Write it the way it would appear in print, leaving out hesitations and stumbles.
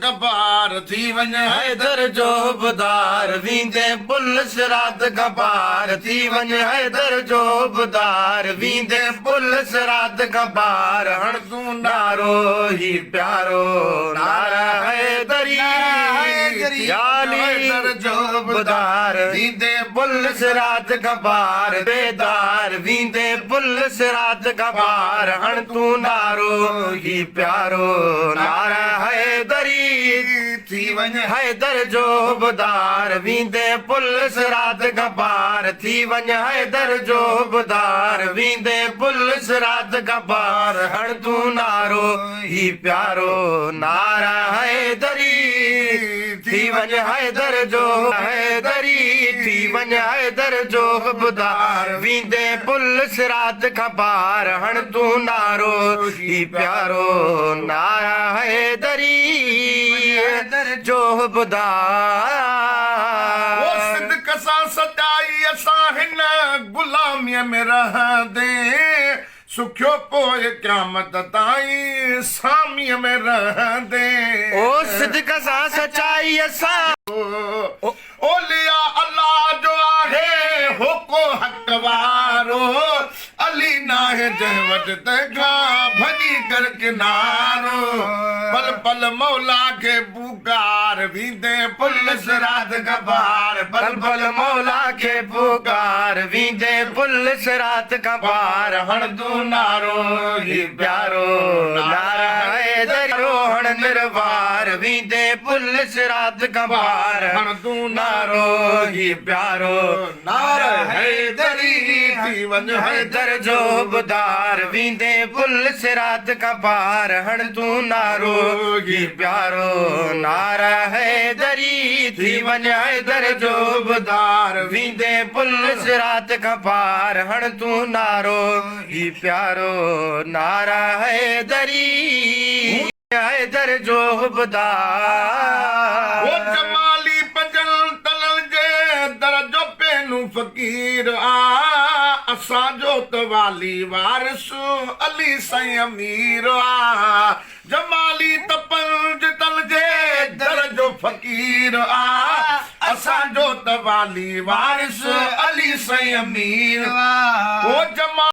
کان پار، ٿي وڃ حيدر جو حبدار، ويندين پل صراط کان پار، ٿي وڃ حيدر جو حبدار، ويندين پل صراط کان پار، هڻ تون نعرو هي پيارو، نعره حيدري، يا علي حيدر جو حبدار، ويندين پل صراط کان پار، بيدار، ويندين پل صراط کان پار، هڻ تون نعرو هي پيارو، نعره حيدري، ٿي وڃ حيدر جو حبدار، ويندين پل صراط کان پار، ٿي وڃ حيدر جو حبدار، ويندين پل صراط کان پار، هڻ تون نعرو هي پيارو، نعره حيدري، ٿي وڃ حيدر جو حيدري، ٿي وڃ حيدر جو حبدار، ويندين پل صراط کان پار، هڻ تون نعرو هي پيارو، نعره حيدري جو حبدار. او صدق سان سچائي اسان هن غلاميء ۾ رهندي، سکيو پوء قيامت تائين ساميء ۾ رهندي. او صدق سان سچائيء سان. اولياء الله جو آهي هوڪو حق وارو، علي ناهي جنهن وٽ تنهن کان ڀڄي ڪر ڪنارو، پل پل مولا کي پڪار، ويندين پل صراط کان پار، پل پل مولا کي پڪار، ويندين پل صراط کان پار، هڻ تون نعرو هي پيارو، نعره حيدري هڻ نروار، ويندين پل صراط کان پار، هڻ تون نعرو هي پيارو، نعره حيدري ٿي وڃ حيدر جو حبدار، ويندين پل صراط کان پار، هڻ تون نعرو هي پيارو، نعره حيدري ٿي وڃ حيدر جو حبدار، ويندين پل صراط کان پار، هڻ تون نعرو هي پيارو، نعره حيدري. حيدر جو حبدار. او جمالي پنجن تلن جي در جو پينو فقير آ، اسان جو ته والي وارث علي سائين امير آ. جمالي ته پنج تن جي در جو فقير آ، اسان جو ته والي وارث علي سائين امير آ. او جمالي.